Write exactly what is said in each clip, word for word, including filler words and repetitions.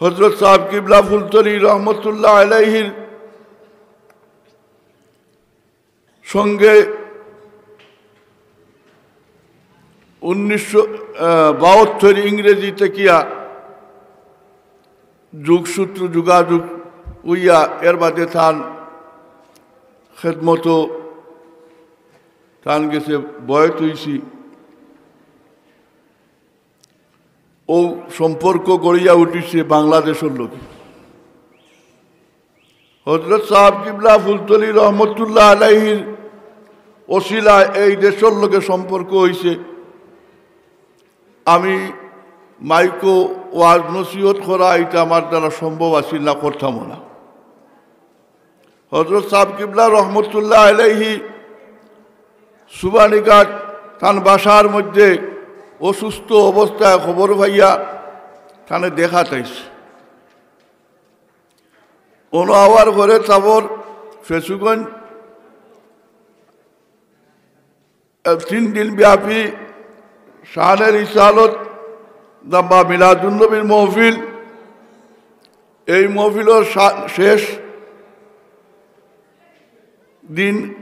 হযরত সাব কিবলা ফুলতলি রহমতুল্লাহ আলাইহির সঙ্গে উনিশশো বাহাত্তর ইংরেজি থাকিয়া যোগসূত্র যোগাযোগ অইয়া এর বাদে তান খেদমতো তান গেছে বয়ত অইছি। অউ সম্পর্ক গড়িয়া উঠিছে বাংলাদেশর লগে। হযরত সাব কিবলা ফুলতলি রহমতুল্লাহ আলাইহির ওসিলায় এই দেশর লগে সম্পর্ক অইছে। আমি মাইকো ওয়াজ নসিহত করা, ইটা আমার দ্বারা সম্ভব আছিল না, করতামও না। হযরত সাব কিবলা রহমতুল্লাহ আলাইহি সুবানীঘাট তান বাসার মধ্যে অসুস্থ অবস্থায় খবর পাইয়া তানে দেখাত আইছি। অনো আওয়ার ঘরে তাবর ফেঞ্চুগঞ্জ, আহ, তিন দিন ব্যাপী শানে রিসালত বা মিলাদুন্নবীর মহফিল। এই মহফিলর শা-, শেষ দিন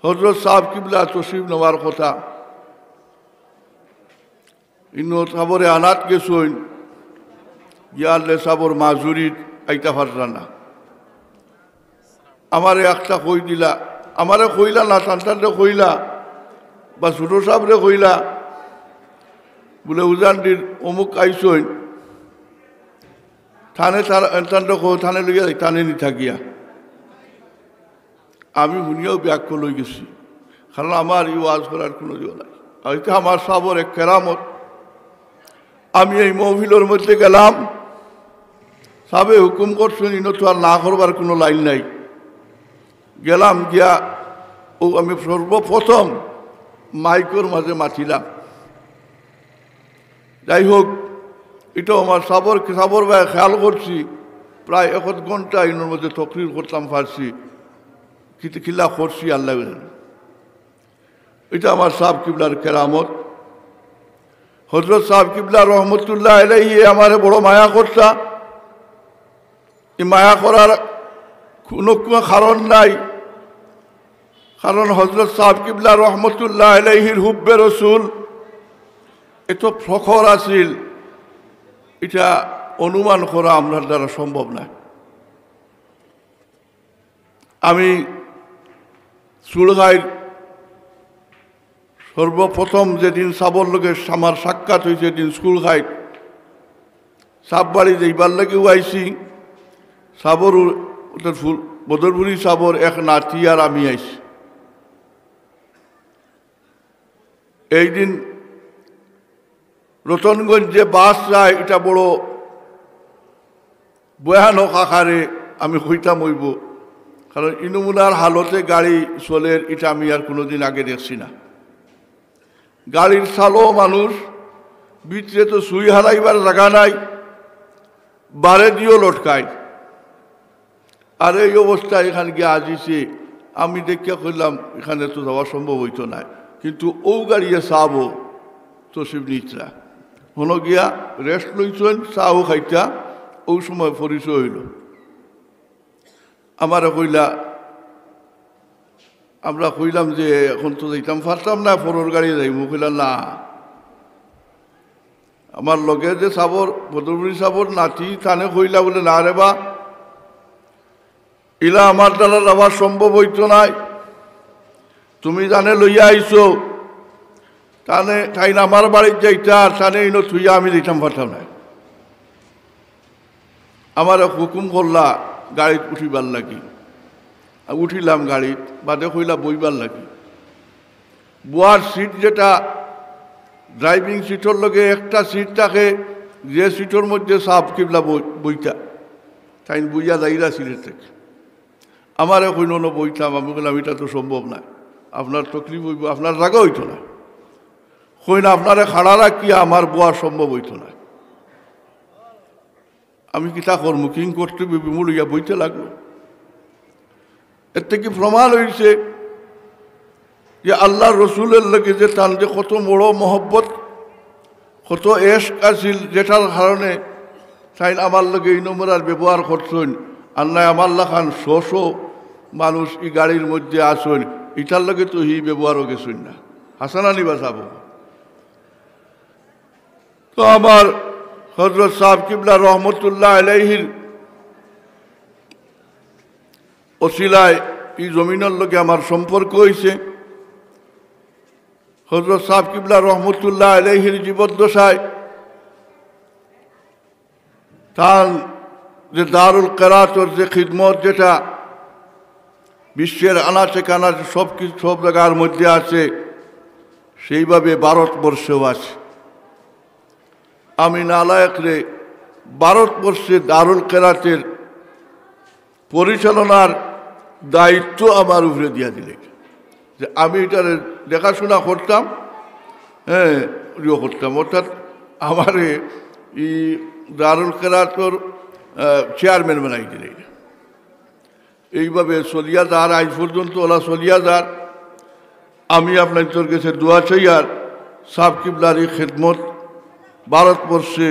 হযরত সাব কিবলা তশরিফ নেওয়ার কথা। ইনো সাবরে আনাত গেছইন, গিয়ালে সাবর মাজুরিত আইতা পাররা না। আমারে একটা কই দিলা, আমারে কইলা না, তান তানরে কইলা, বা ছোট সাবরে কইলা, বুলে, "উজানডির অমুক আইছইন, তানে তার, তানরে কও, তানে লইয়া যাই, তানে নিতা গিয়া।" আমি হুনিয়াও ব্যাকুল অইগেছি, কারণ আমার ই ওয়াজ করার কুনু ইয়ে নাই। আর ইটা আমার সাবর এক কেরামত। আমি এই মহফিলর মধ্যে গেলাম, সাবে হুকুম করছইন, ইনো তো আর না করবার কুনু লাইন নাই। গেলাম গিয়া, অউ আমি সর্বপ্রথম মাইকর মাঝে মাতিলাম। যাই হোক, ইটাও আমার সাবর, সাবর বায় খেয়াল করছি, প্রায় এক আধ ঘন্টা ইনোর মধ্যে তকরির করতাম পারছি, কিতা কিলা করছি আল্লায় জানে। ইটা আমার সাব কিবলার কেরামত। হযরত সাব কিবলা রহমতুল্লাহ আলাইহি আমারে বড় মায়া করতা। ই মায়া করার কুনু, কুনু কারণ নাই, কারণ হযরত সাব কিবলা রহমতুল্লাহ আলাইহির হুব্বে রসুল এত প্রখর আছিল, ইটা অনুমান করা আমরার দ্বারা সম্ভব নায়। আমি চুলখাইর সর্বপ্রথম যেদিন সাবর লগে আমার সাক্ষাৎ অইছে, এদিন চুলখাইর সাব বাড়ি যাইবার লাগিও আইছি। সাবর উ-, ওটা ফুল-, বদরপুরি সাবর এক নাতি আর আমি আইছি। এই দিন রতনগঞ্জে বাস যায়, ইটা বড় ভয়ানক আকারে আমি কইতাম অইবো, কারণ ই নমুনার হালতে গাড়ি চলের, ইটা আমি আর কুনুদিন আগে দেখছি না। গাড়ির চালো মানুষ, ভিতরে তো সুই হারাইবার জাগা নাই, বারেদিও লটকায়। আর এই অবস্থায় ইখান গিয়া আজিছে, আমি দেখিয়া কইলাম, "ইখানে তো যাওয়া সম্ভব অইতো নায়।" কিন্তু অউ গাড়িয়ে সাবও তশরিফ নিতরা। হনো গিয়া rest লইছইন, চাও খাইতা, অউ সময় পরিচয় অইলো। আমারে কইলা, আমরা কইলাম যে, "এখন তো যাইতাম পারতাম না, পরর গাড়িয়ে যাইমু।" কইলা, "না।" আমার লগে যে সাবর, বদরপুরি সাবর নাতি, তানে কইলা বুলে, "না রে বা, ইলা আমার দ্বারা যাওয়া সম্ভব অইতো নায়। তুমি যানে লইয়া আইছো, তানে, তাইন আমার বাড়িত যাইতা, আর তানে ইনো থুইয়া আমি যাইতাম পারতাম নায়।" আমারে হুকুম করলা গাড়িত উঠিবার লাগি। আর উঠিলাম গাড়িত, বাদে কইলা বইবার লাগি। বওয়ার seat যেটা, driving seatর লগে একটা seat থাকে, যে seatর মধ্যে সাব কিবলা বই-, বইতা। তাইন বইয়া যাইরা seatর থাকি। আমারে কইন, "অনো বইতাম।" আমি কইলাম, "ইটা তো সম্ভব নায়, আপনার তকলিফ অইবো, আপনার জাগা অইতো নায়।" কইন, "আপনারে খাড়া রাখিয়া আমার বওয়া সম্ভব অইতো নায়।" আমি কিতা করমু, কিং করতে বিমুল অইয়া বইতে লাগলো। এর থাকি প্রমাণ অইছে যে আল্লার রসুলর লগে যে তান যে কত বড় মহব্বত, কত এশক আছিল, যেটার কারণে তাইন আমার লগে ই নম্বর আর ব্যবহার করছইন, আর নায় আমার লাখান শ শ মানুষ ই গাড়ির মধ্যে আছইন, ইটার লগে তো হি ব্যবহারও গেছইন না। হাছা না নি বা সাব? তো আমার হযরত সাব কিবলা রহমতুল্লাহ আলাইহির ওসিলায় ই জমিনর লগে আমার সম্পর্ক অইছে। হযরত সাব কিবলা রহমতুল্লাহ আলাইহির জীবদ্দশায় তান যে দারুল কেরাতর যে খিদমত, যেটা বিশ্বের আনাচে কানাচে সব কিছু, সব জাগার মধ্যে আছে, সেইভাবে ভারতবর্ষেও আছে। আমি নালায়েকরে ভারতবর্ষে দারুল কেরাতের পরিচালনার দায়িত্ব আমার উপরে দিয়া দিলে, যে আমি ইটারে দেখাশোনা করতাম, হ্যাঁ, ইয়ে করতাম, অর্থাৎ আমারে ই দারুল কেরাতর, আহ, চেয়ারম্যান বানাই দিলে। এইভাবে চলিয়া যার, আইজ পর্যন্ত ওলা চলিয়া যার। আমি আপনাইন্তর গেছে দোয়া চাইয়ার, সাব কিবলার ই খেদমত ভারতবর্ষে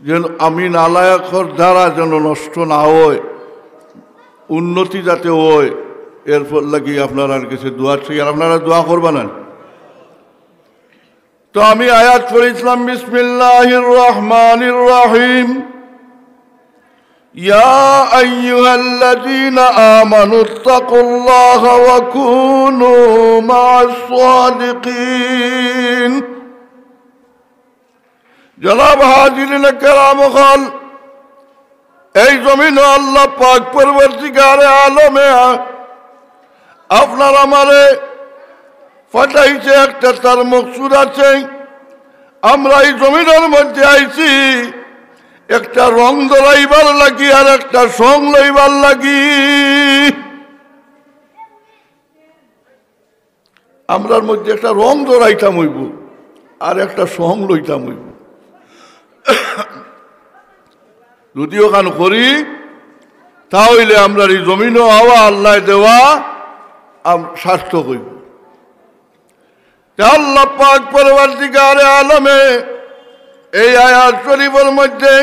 যেন আমি নালায়েকর দ্বারা যেন নষ্ট না হয়, উন্নতি যাতে হয়, এরপর লাগি আপনারার গেছে দোয়া চাইয়ার। আপনারা দোয়া করবা না? তো আমি আয়াত পড়ছিলাম, বিসমিল্লাহির রহমানির রহিম। يا أيها الذين آمنوا اتقوا الله وكونوا مع الصادقين। জনাব হাজিরিন কেরাম অকল, এই জমিনো আল্লাহ পাক পরওয়ারদিগারে আলমে আপনার আমারে পাঠাইছে, একটা তার মকসুদ আছে। আমরা ই জমিনর মধ্যে আইছি একটা রং ধরাইবার লাগি আর একটা সং লইবার লাগি। আমরার মধ্যে একটা রং ধরাইতাম অইবো আর একটা সং লইতাম অইবো। যদি অখান করি, তা অইলে আমরার ই জমিনো আওয়া আল্লায় দেওয়া আম-, সার্থক অইবো। তে আল্লাহ পাক পরওয়ারদিগারে আলমে এই আয়াত শরীফর মধ্যে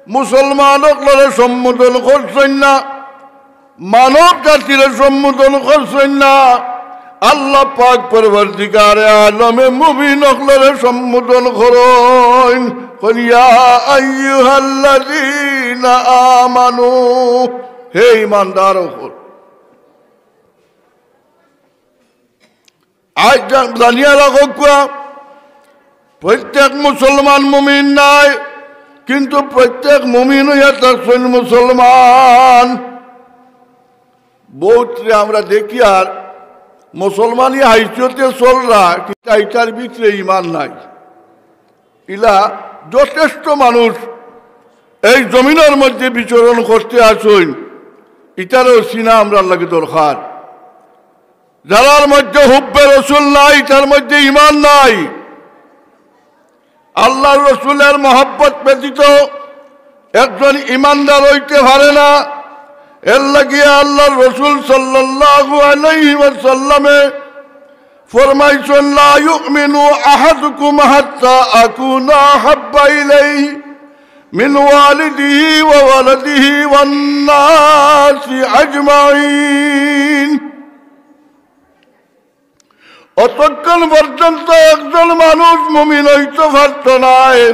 মুসলমান অকলরে সম্বোধন করছইন না, মানব জাতিরে সম্বোধন করছইন না। আল্লাহ পাক পরওয়ারদিগারে আলমে মুমিন অকলরে সম্বোধন করইন, কইন, "ইয়া আইয়ুহাল্লাযীনা আমানু", হে ঈমানদার অকল। আইজ জান-, জানিয়া রাখউক্কা, প্রত্যেক মুসলমান মুমিন নায়, কিন্তু প্রত্যেক মুমিন অইয়া থাকছইন মুসলমান। বউতরে আমরা দেখিয়ার মুসলমানি হাইসিয়তে চলরা, কিন্তু ইতার ভিতরে ঈমান নাই। ইলা যথেষ্ট মানুষ এই জমিনর মধ্যে বিচরণ করতে আছইন, ইতারেও চিনা আমরার লাগি দরকার। যারার মধ্যে হুব্বে রসুল নাই, তার মধ্যে ঈমান নাই। আল্লাহর রসুলের মহব্বত ব্যতীত একজন ঈমানদার অইতে পারে না। এর লাগিয়া আল্লাহর রসুল সাল্লাল্লাহু আলাইহি ওয়াসাল্লামে ফরমাইছইন, "লা ইউমিনু আহাদুকুম হাত্তা আকুনা আহাব্বা ইলাইহি মিন ওয়ালিদিহি ওয়া ওয়ালাদিহি ওয়ান নাসি আজমাইন।" অতক্ষণ পর্যন্ত একজন মানুষ মুমিন অইতো পারতো নায়,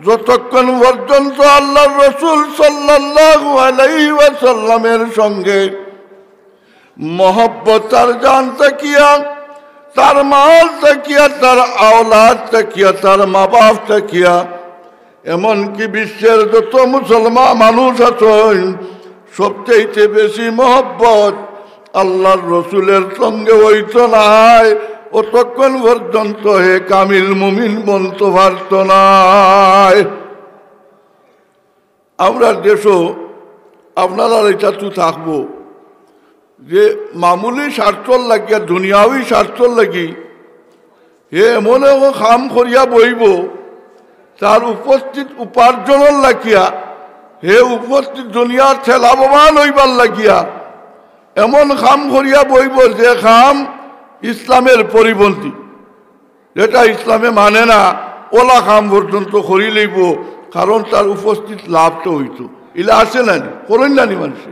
যতক্ষণ পর্যন্ত আল্লাহর রসুল সাল্লাল্লাহু আলাইহি ওয়াসাল্লামের সঙ্গে মহব্বত তার জান থাকিয়া, তার মাল থাকিয়া, তার আওলাদ থাকিয়া, তার মা বাপ থাকিয়া, এমনকি বিশ্বের যত মুসলমান মানুষ আছইন, সবচাইতে বেশি মহব্বত আল্লাহর রসুলের সঙ্গে অইতো নায়, অতক্ষণ পর্যন্ত হে কামিল মুমিন বনতো পারতো নায়। আমরার দেশো আপনারার ইটা তো থাকবো যে মামুলি স্বার্থর লাগিয়া, দুনিয়াবি স্বার্থর লাগি হে এমন এক কাম করিয়া বইবো, তার উপস্থিত উপার্জনর লাগিয়া, হে উপস্থিত দুনিয়ার লাভবান অইবার লাগিয়া এমন কাম করিয়া বইবো যে কাম ইসলামের পরিপন্থী, যেটা ইসলামে মানে না, ওলা কাম পর্যন্ত করি লইবো। কারণ তার উপস্থিত লাভ তো অইতো। ইলা আছে না নি? করইন না নি মানষে?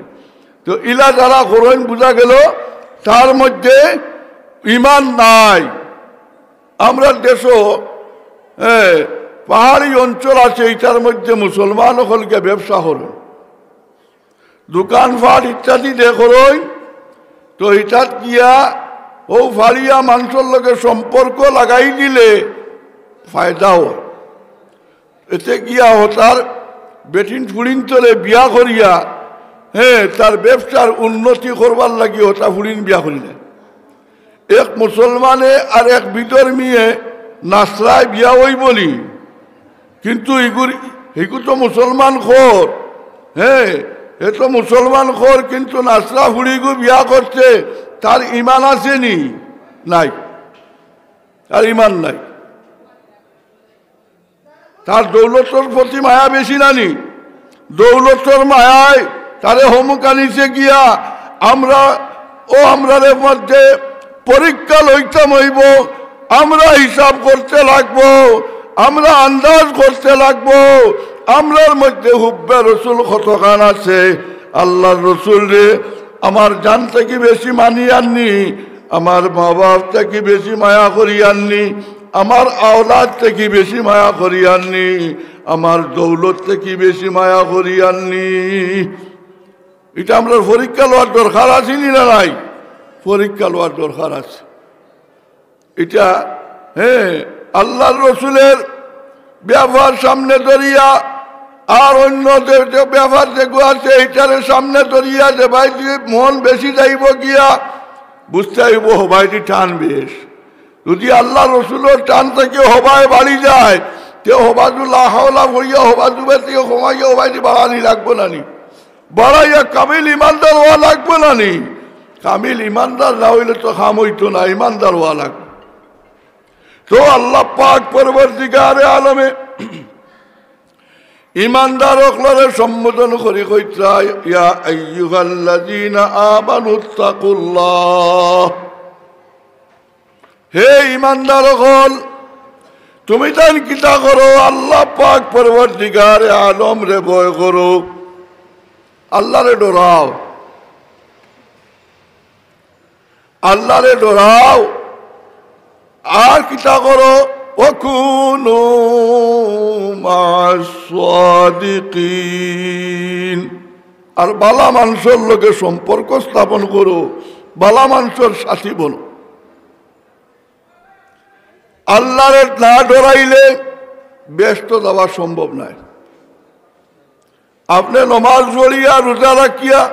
তো ইলা যারা করইন, বুঝা গেল তার মধ্যে ইমান নাই। আমরার দেশো, এ, পাহাড়ি অঞ্চল আছে, ইটার মধ্যে মুসলমান অকল গিয়া ব্যবসা করইন, দোকানপাট ইত্যাদি দে করইন। তো ইটাত গিয়া অউ পাহাড়িয়া মানষর লগে সম্পর্ক লাগাই দিলে ফায়দা অয়। এতে গিয়া হতার বেটিন ফুড়িন তরে বিয়া করিয়া, হ্যাঁ, তার ব্যবসার উন্নতি করবার লাগি হতা ফুড়িন বিয়া করিলে। এক মুসলমানে আর এক বিধর্মীয়ে নাসরায় বিয়া অইবো নি, কিন্তু ইগুর, ইগু তো মুসলমান ঘর, হ্যাঁ, হে তো মুসলমান ঘর, কিন্তু নাসরা ফুড়িগু বিয়া করছে, তার ইমান আছে নি? নাই, তার ইমান নাই। তার দৌলতর প্রতি মায়া বেশি না নি? দৌলতর মায়ায় তারে হমুক আনিছে গিয়া। আমরা, ও আমরারে মধ্যে পরীক্ষা লইতাম অইবো, আমরা হিসাব করতে লাগবো, আমরা আন্দাজ করতে লাগবো। আমরার মধ্যে হুব্বে রসুল কতখান আছে, আল্লাহর রসুলরে আমার জান থাকি বেশি মানিয়ার নি, আমার মা বাপ থাকি বেশি মায়া করিয়ার নি, আমার আওলাদ থাকি বেশি মায়া করিয়ার নি, আমার দৌলত থাকি বেশি মায়া করিয়ার নি। ইটা আমরার পরীক্ষা লওয়ার দরকার আছে নি না নাই? পরীক্ষা লওয়ার দরকার আছে। ইটা, হ্যাঁ, আল্লাহর রসুলের ব্যাপার সামনে ধরিয়া আর অন্য যে, যে ব্যাপার যেগু আছে, ইটারে সামনে ধরিয়া যে ভাইটি মন বেশি যাইবো গিয়া, বুঝতে অইবো হবায়দি টান বেশ। যদি আল্লাহর রসুলর টান থাকি হবায় বাড়ি যায়, তে হবায়দি লা হাওলা পড়িয়া হবায়দি বেশি কমাইয়া হবায়দি বাড়ানি লাগবো না নি? বাড়াইয়া কামিল ইমানদার অওয়া লাগবো না নি? কামিল ইমানদার না অইলে তো কাম অইতো না, ইমানদার অওয়া লাগবো। তো আল্লাহ পাক পরওয়ারদিগারে আলমে ইমানদার অকলরে সম্বোধন করি কইতরা, "ইয়া আইয়ুহাল্লাযীনা আমানুত্তাকুল্লাহ।" হে ইমানদার অকল, তুমি তাইন কিতা করো? আল্লাহ পাক পরওয়ারদিগারে আলমরে ভয় করো, আল্লাহরে ডরাও, আল্লাহরে ডরাও। আর কিতা করো? "ওয়া কুনু মা'আস সাদিকিন।" আর বালা মানষর লগে সম্পর্ক স্থাপন করো, বালা মানষর সাথী বনো। আল্লাহরে না ডরাইলে বেহেস্তো যাওয়া সম্ভব নায়। আপনে নমাজ পড়িয়া, রোজা রাখিয়া,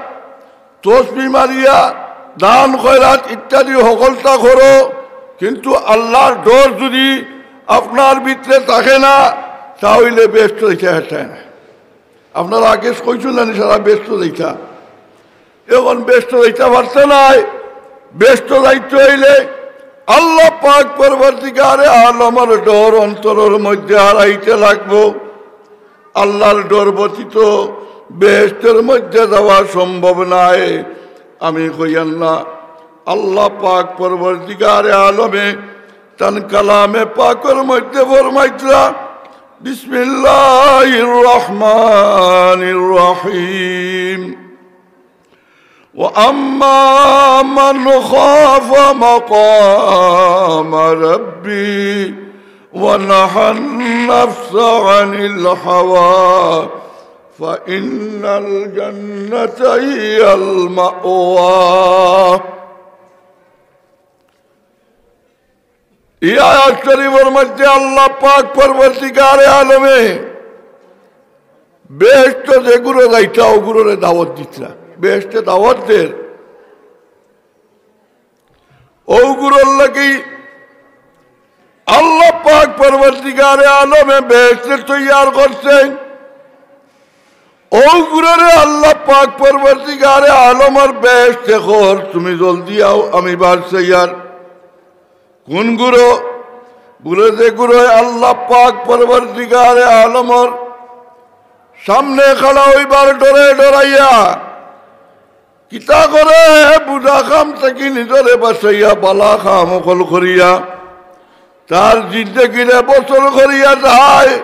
তসবি মারিয়া, দান খয়রাত ইত্যাদি হকলতা করো, কিন্তু আল্লাহর ডর যদি আপনার ভিতরে থাকে না, তা অইলে বেহেস্তো যাইতা পারতা নায়। আপনারা আগে কইছইন না নি সারা বেহেস্তো যাইতা? এখন বেহেস্তো যাইতা পারতা নায়। বেহেস্তো যাইতে অইলে আল্লাহ পাক পরওয়ারদিগারে আলমর ডর অন্তরর মধ্যে হারাইতে লাগবো। আল্লাহর ডর ব্যতীত বেহেস্তর মধ্যে যাওয়া সম্ভব নায়। আমি কইয়ার না, আল্লাহ পাক পরওয়ারদিগারে আলমে তান কালামে পাকর মধ্যে ফরমাইতরা, "বিসমিল্লাহির রহমানির রহিম।" وأما من خاف مقام ربه ونهى النفس عن الهوى فإن الجنة هي المأوى। ই আয়াত শরীফর মধ্যে আল্লাহ পাক পরওয়ারদিগারে আলমে বেহেস্তো যেগুরে যাইতা, অগুরে দাওয়াত দিতরা। বেহেস্তে দাওয়াত দের, অগুরর লাগি আল্লাহ পাক পরওয়ারদিগারে আলমে বেহেস্তে তৈয়ার করছে। অগুররে আল্লাহ পাক পরওয়ারদিগারে আলমর বেহেস্তে কর, "তুমি জলদি আও, আমি বার চাইয়ার।" কোন গুরু? বুলে যেগুরে আল্লাহ পাক পরওয়ারদিগারে আলমর সামনে খাড়া অইবার ডরে ডরাইয়া কিতা করে, বুরা কাম থাকি নিজরে বাঁচাইয়া বালা কাম অকল করিয়া তার জিন্দেগিরে বছর করিয়া যায়।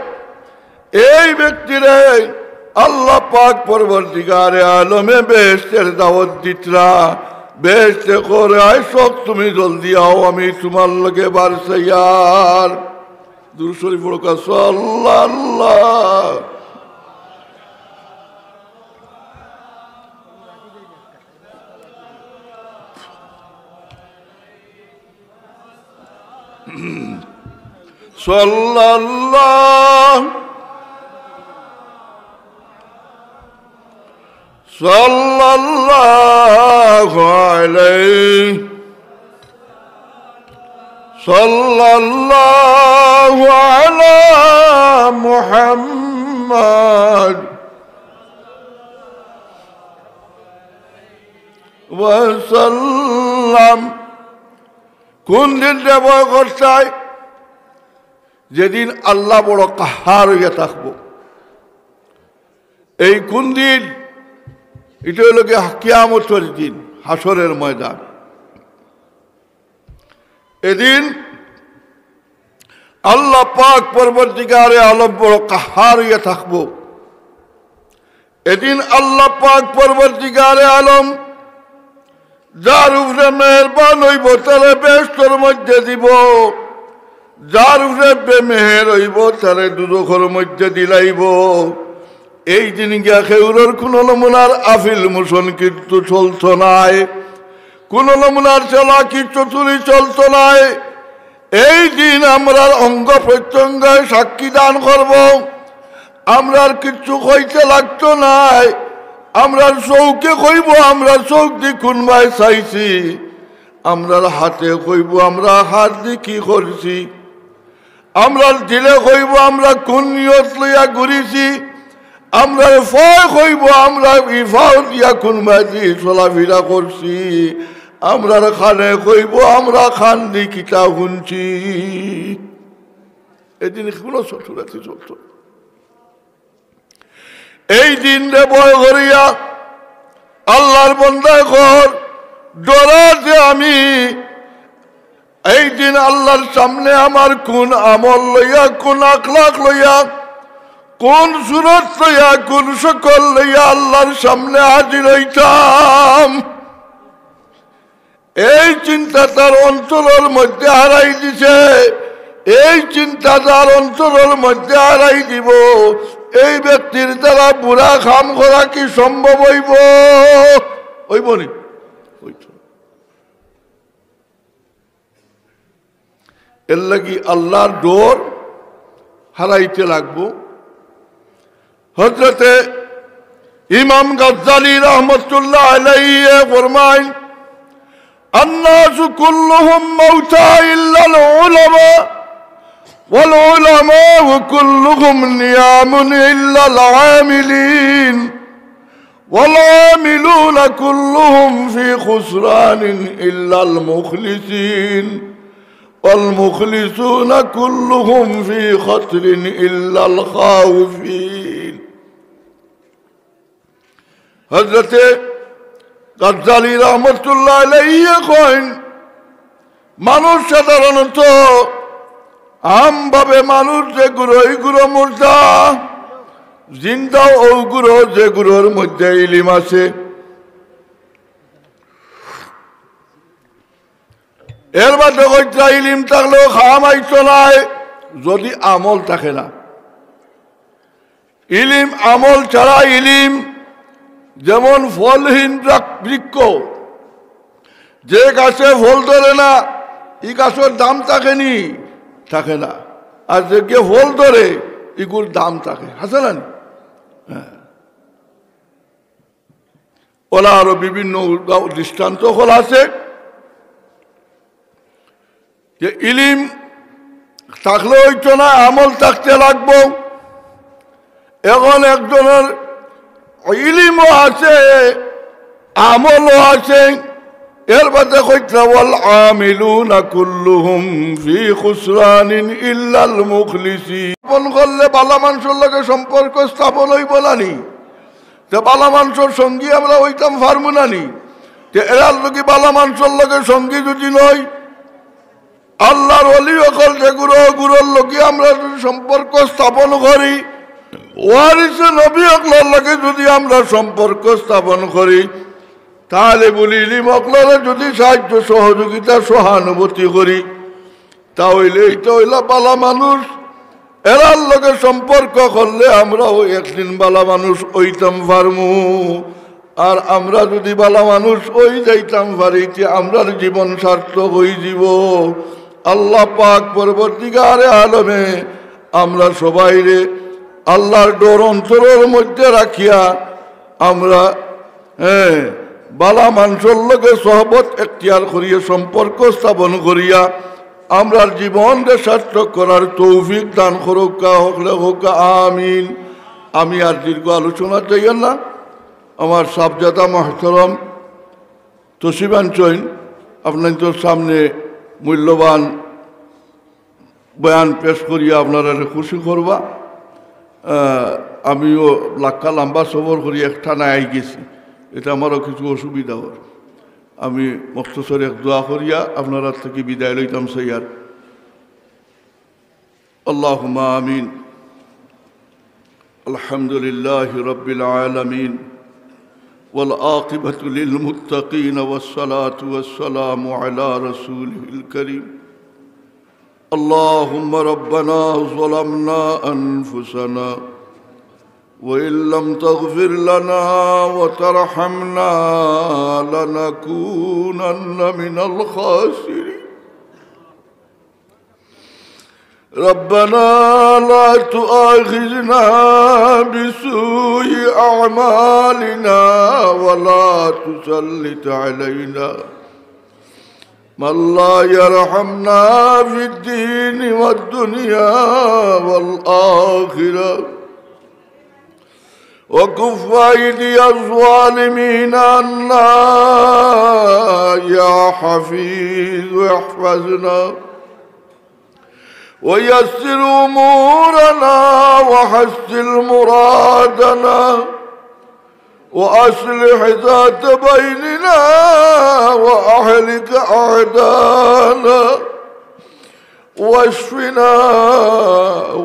এই ব্যক্তিরে আল্লাহ পাক পরবর্তীকারে আলমে বেহেশতের দাওয়াত দিতরা, বেহেশতে কইরা, "আয় শখ, তুমি জলদি আও, আমি তুমার লগে বারসাইয়ার।" দুরূদ শরীফ পড়ো, সাল্লাল্লাহু। সাল্লাল্লাহু, সাল্লাল্লাহু আলাইহি, সাল্লাল্লাহু আলা মুহাম্মদ ওয়া সাল্লাম। কুন দিনরে ভয় করতায়? যেদিন আল্লাহ বড় কাহার অইয়া থাকবো। এই কুন দিন? ইটা অইলো গিয়া কিয়ামতর দিন, হাশরের ময়দান। এদিন আল্লাহ পাক পরবর্তীকারে আলম বড় কাহার অইয়া থাকবো। এদিন আল্লাহ পাক পরবর্তীকারে আলম যার উপরে মেহেরবান অইবো, তারে বেহেশতর মধ্যে দিবো, যার উপরে বেমেহের অইবো, তারে দুজখর মধ্যে দিলাইবো। এই দিন গিয়া কেউরর কুনু নমুনার আফিল মোশন কিন্তু চলতো নায়, কুনু নমুনার চালাকি চতুরি চলতো নায়। এই দিন আমরার অঙ্গ প্রত্যঙ্গে সাক্ষী দান করবো। আমরার কিচ্ছু কইতে লাগতো নায়। আমরার চউখে কইবো আমরা চউখ দি কুনবায় চাইছি, আমরার হাতে কইবো আমরা হাত দি কি করছি, আমরার দিলে কইবো আমরা কুন নিয়ত লইয়া ঘুরিছি, আমরার পায় কইবো আমরা ই পাও দিয়া কুনবায়দি চলাফিরা করছি, আমরার কানে কইবো আমরা কান দি কিতা হুনছি। এদিন কুনু চতুরাতি চলতো না। এই দিনরে ভয় করিয়া আল্লাহর বন্দায় কর, ডরা যে আমি এই দিন আল্লাহর সামনে আমার কুন আমল লইয়া, কুন আখলাক লইয়া, কুন সুরত লইয়া, কুন শকল লইয়া আল্লাহর সামনে হাজির অইতাম। এই চিন্তা তার অন্তরর মধ্যে হারাই দিছে, এই চিন্তা তার অন্তরর মধ্যে হারাই দিবো। এই ব্যক্তির দ্বারা বুরা কাম করা কি সম্ভব অইবো? অইবো নি? অইতো না। এরলাগি আল্লাহর ডর হারাইতে লাগবো। হযরতে ইমাম গাজ্জালী রহমতুল্লাহ আলাইহি ফরমাইন, "الناس كلهم موتى إلا العلماء، والعلماء كلهم نيام إلا العاملين، والعاملون كلهم في خسران إلا المخلصين، والمخلصون كلهم في خسر إلا الخائفين।" হযরতে গাজ্জালী রহমতুল্লাহ আলাইহি কইন, মানুষ সাধারণত আমভাবে মানুষ যেগুলো, ইগুলো মুর্দা, জিন্দা অউগুলো যেগুলোর মধ্যে ইলিম আছে। এর বাদে কইতরা ইলিম থাকলেও কাম আইতো নায়, যদি আমল থাকে না। ইলিম আমল ছাড়া ইলিম যেমন ফলহীন বৃক-, বৃক্ষ, যে গাছে ফল ধরে না, ই গাছর দাম থাকে নি? থাকে না। আর যেগিয়ে ফল ধরে, ইগুর দাম থাকে। আছে না নি? হ্যাঁ। অলা আরো বিভিন্ন উদা-, দৃষ্টান্ত অকল আছে যে ইলিম থাকলে অইতো না, আমল থাকতে লাগবো। এখন একজনর ইলিমও আছে, আমলও আছে, এর বাদে কইতরা, "والعاملون كلهم في خسران إلا المخلصين।" স্থাপন করলে ভালা মানষর লগে সম্পর্ক স্থাপন অইবো না নি? তে ভালা মানষর সঙ্গী আমরা অইতাম পারমু না নি? তে এরার লগে ভালা মানষর লগে সঙ্গী যদি নই, আল্লাহর ওলি অকল যেগুলো, ওগুলোর লগে আমরা যদি সম্পর্ক স্থাপন করি, ওয়ারিসে নবী অকলর লগে যুদি আমরা সম্পর্ক স্থাপন করি, তালিবুল ইলিম অকলরে যুদি সাহায্য সহযোগিতা সহানুভূতি করি, তা অইলে ইতা অইলা বালা মানুষ। এরার লগে সম্পর্ক করলে আমরাও একদিন বালা মানুষ অইতাম পারমু। আর আমরা যুদি বালা মানুষ অই যাইতাম পারি, তে আমরার জীবন সার্থক অইযিবো। আল্লাহ পাক পরবর্তীকালে আলমে আমরা সবাইরে আল্লাহর ডর অন্তরর মধ্যে রাখিয়া আমরা, হ্যাঁ, বালা মানষর লগে সহবত এখতিয়ার করিয়া, সম্পর্ক স্থাপন করিয়া, আমরার জীবনরে সার্থক করার তৌফিক দান করউক্কা, হকলে কউক্কা আমিন। আমি আর দীর্ঘ আলোচনা চাইয়ার না, আমার সাবজাদা মহতরম তশরিফ আনছইন, আপনাইনতর সামনে মূল্যবান বয়ান পেশ করিয়া আপনারারে খুশি করবা। আহ, আমিও লাক্কা লাম্বা সফর করি একটানা আইগেছি, এতে আমারও কিছু অসুবিধা অর। আমি মখতসর এক দোয়া করিয়া আপনারার থাকি বিদায় লইতাম চাইয়ার। اللهم آمين. الحمد لله رب العالمين، والعاقبة للمتقين، والصلاة والسلام على رسوله الكريم. اللهم ربنا ظلمنا أنفسنا وإن لم تغفر لنا وترحمنا لنكونن من الخاسرين. ربنا لا تؤاخذنا بسوء أعمالنا ولا تسلط علينا من لا يرحمنا في الدين والدنيا والآخرة. وكف أيدي الظالمين عنا يا حفيظ احفظنا. ويسر أمورنا وحصل مرادنا وأصلح ذات بيننا وأهلك أعداءنا واشفنا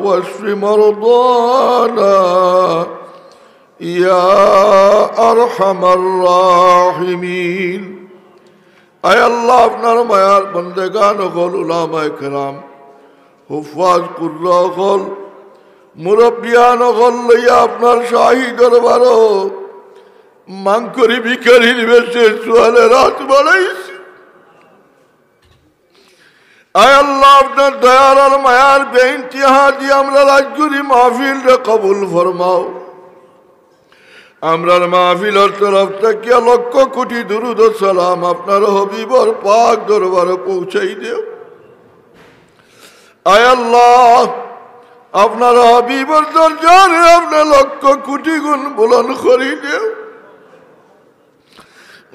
واشف مرضانا يا أرحم الراحمين. আয় আল্লাহ, আপনার মায়ার বন্দেগান অকল, উলামায়ে কেরাম, হুফাজ কুররা অকল, মুরব্বিয়ান অকল লইয়া আপনার শাহী দরবারো মাংকরি ভিখারির বেশে সুয়ালের আত বাড়াইছি। আয় আল্লাহ, আপনার দয়ার আর মায়ার বেইন্তেহা দিয়া আমরার আইজকুর ই মাহফিলরে কবুল ফরমাও। আমরার মাহফিলর তরফ থাকিয়া লক্ষ কোটি দুরুদ ও সালাম আপনার হাবিবর পাক দরবারো পৌঁছাই দেও। আয় আল্লাহ, আপনার হাবিবর দরজারে আপনে লক্ষ কোটি গুণ বুলন্দ করি দেও।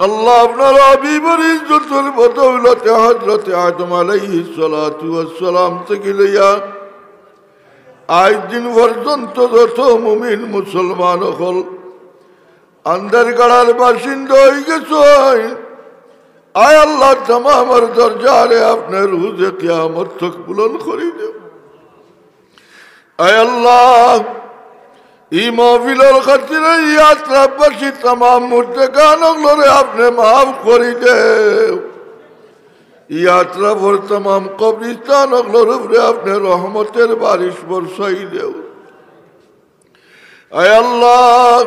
আল্লাহ, আপনার হাবিবর ইজ্জতর বদৌলতে হযরতে আদম আলাইহিস সালাতু ওয়াস সালাম থাকি লইয়া আইজ দিন পর্যন্ত যত মুমিন মুসলমান অকল আন্দারগাড়ার বাসিন্দা অইগেছইন, আয় আল্লাহ, তামামর দরজারে আপনে রোজে কিয়ামত তক বুলন্দ করি দেও। আয় আল্লাহ, ই মাহফিলর খাতিরে ই আত্রাফবাসী তামাম মুর্দেগান অকলরে আপনে মাফ করি দেও। ই আত্রাফর তামাম কবরিস্তান অকলর উপরে আপনে রহমতের বারিশ বর্ষাই দেও। আয় আল্লাহ,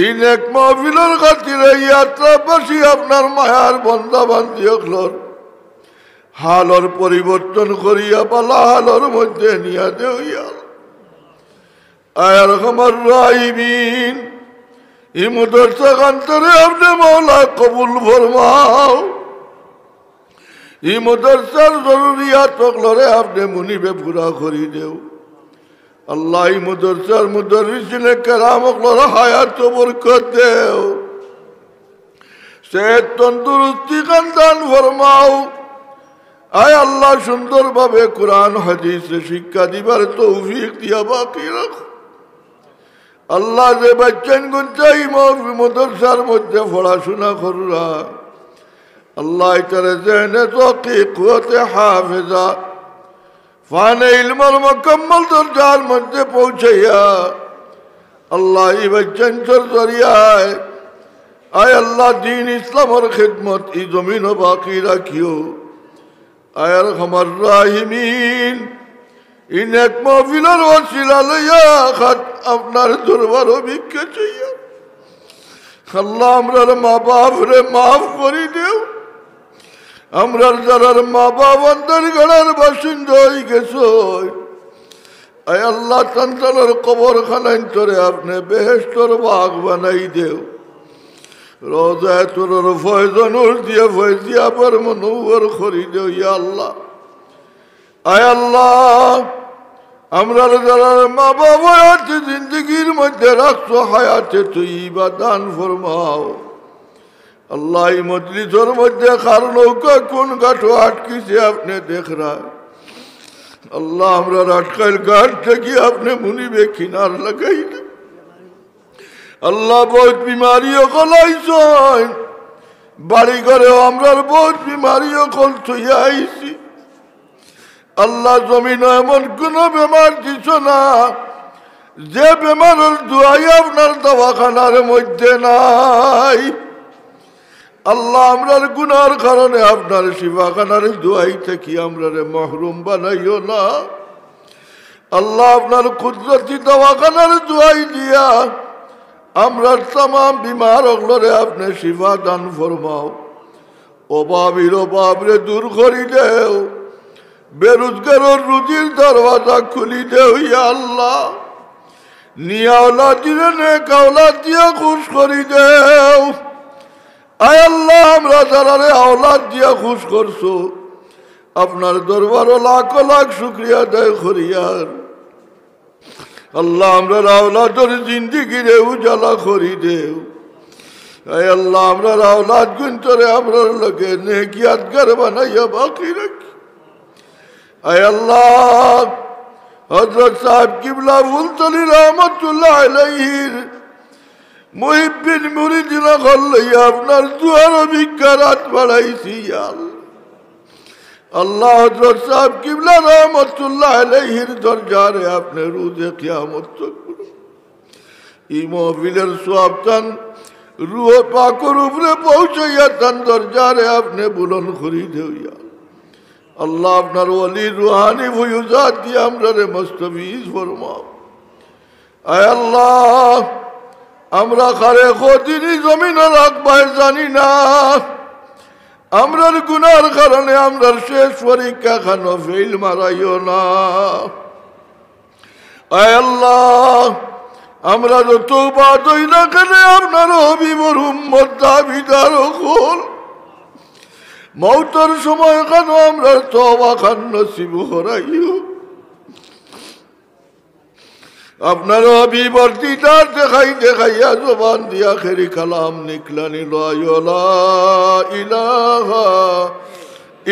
ই নেক মাহফিলর খাতিরে ই আত্রাফবাসী আপনার মায়ার বন্দা বান্দি অকলর হালর পরিবর্তন করিয়া বালা হালর মধ্যে নিয়া দেও ইয়া আল্লাহ। আয় আরহামার রাহিমিন, ই মাদ্রাসা খানতরে আপনে মাওলা কবুল ফরমাও। ই মাদ্রাসার জরুরিয়াত অকলরে আপনে মুনিবে পুরা করি দেও। আল্লাহ, ই মাদ্রাসার মুদাররিসিনে কেরাম অকলর হায়াতো বরকত দেও। সেহত তন্দুরুস্তি খান দান ফরমাও। আয় আল্লাহ, সুন্দরভাবে কোরআন হাদিসে শিক্ষা দিবার তৌফিক দিয়া বাকি রাখো। আল্লাহ, যে বাচ্চাইন গুনতে ই মাদ্রাসার মধ্যে পড়াশোনা কররা, আল্লাহ, ইতারে জেহনে রকি কুওয়াতে হাফেজা ফানে ইলমর মুকাম্মল দরজার মধ্যে পৌঁছাইয়া আল্লাহ ই বাচ্চাইন্তর জরিয়ায়, আয় আল্লাহ, দ্বীন ইসলামর খেদমত ই জমিনো বাকি রাখিও। আয় আরহামার রাহিমিন, ই নেক মাহফিলর ওসিলা লইয়া খাত আপনার দরবারো ভিক্ষা চাইয়া। আল্লাহ, আমরার মা বাপরে মাফ করি দেও। আমরার যারার মা বাপ আন্দারগাড়ার বাসিন্দা অই গেছইন, আয় আল্লাহ, তান তানর কবরখানাইন্তরে আপনে বেহেশতর বাগ বানাই দেও। রওজায়ে তুরর ফয়েজ নূর দিয়া ফয়েজিয়াবর মুনাওয়ার করি দেও, ইয়া আল্লাহ। আয় আল্লাহ, আমরার যারার মা বাপ হায়াতে জিন্দেগির মধ্যে রাখছো, হায়াতে তৈয়বা দান ফরমাও। আল্লাহ, ই মজলিসর মধ্যে কার নৌকা কোন ঘাটো আটকিছে আপনে দেখরা। আল্লাহ, আমরার আটকাইল ঘাট থাকি আপনে মুনিবে কিনার লাগাই দেও। আল্লাহ, বউত বিমারি অকল আইছইন, বাড়ি ঘরেও আমরার বউত বিমারি অকল থইয়া আইছি। আল্লাহ, জমিনো এমন কুনু বেমার দিছো না, যে বেমারর দুয়াই আপনার দাওয়াখানার মধ্যে নাই। আল্লাহ, আমরার গুনার কারণে আপনার শিফাখানার দুয়াই থাকি আমরারে মহরুম বানাইও না। আল্লাহ, আপনার কুদরতি দাওয়াখানার দুয়াই দিয়া আমরার তামাম বিমার অকলরে আপনে শিফা দান ফরমাও। অভাবীর অভাবরে দূর করি দেও, বেরোজগারর রুজির দরওয়াজা খুলি দেও, ইয়া আল্লাহ। নিয়াওলাদিরে নেক আওলাদ দিয়া খুশ করি দেও। আয় আল্লাহ, আমরা যারারে আওলাদ দিয়া খুশ করছো, আপনার দরবারো লাখো লাখ শুকরিয়া আদায় করিয়ার। আল্লাহ, আমরার আওলাদর জিন্দেগিরে উজালা করি দেও। আয় আল্লাহ, আমরার আওলাদগুইন্তরে আমরার লগে নেক ইয়াদগার বানাইয়া বাকি রাখি। আয় আল্লাহ, হযরত সাহেব কিবলা ফুলতলি রহমতুল্লাহ আলাইহির মুহিব্বিন মুরিদিন অকল লইয়া আপনার দুয়ারো ভিক্ষার আত বাড়াইছি, ইয়া আল্লাহ। আল্লাহ, হযরত সাহেব কিবলা রহমতুল্লাহ আলাইহির দরজারে আপনে রুজে কিয়ামত তক ই মাহফিলর সওয়াব তান রুহে পাকর উপরে পৌঁছাইয়া তান দরজারে আপনে বুলন্দ করি দেও, ইয়া আল্লাহ। আপনার ওলির রুহানি ফয়ুজাত দিয়া আমরারে মুস্তাফিজ ফরমাও। আয় আল্লাহ, আমরা কারে কদিন ই জমিনো রাখবায় জানি না। আমরার গুনার কারণে আমরার শেষ পরীক্ষা খানো ফেইল মারাইও না। আয় আল্লাহ, আমরা যত উপাদ অই না কেনে আপনার হাবিবর উম্মত দাবিদার অকল। মউতর সময় খানো আমরার তওবা খান নসিব করাইও। আপনার হাবিবর দিদার দেখাই দেখাইয়া জবান দিয়া আখেরি কালাম নিকলানি লয়, লা ইলাহা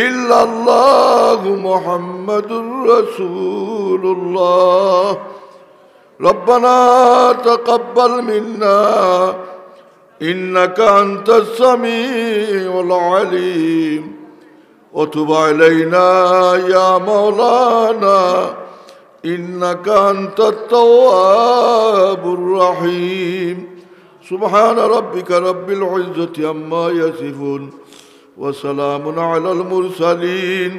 ইল্লাল্লাহু মুহাম্মাদুর রাসূলুল্লাহ। ربنا تقبل منا إنك أنت السميع العليم وتب علينا يا مولانا إنك أنت التواب الرحيم. سبحان ربك رب العزة عما يصفون وسلام على المرسلين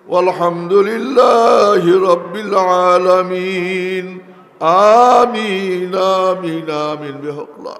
والحمد لله رب العالمين. آمين، آمين، آمين. بحق الله.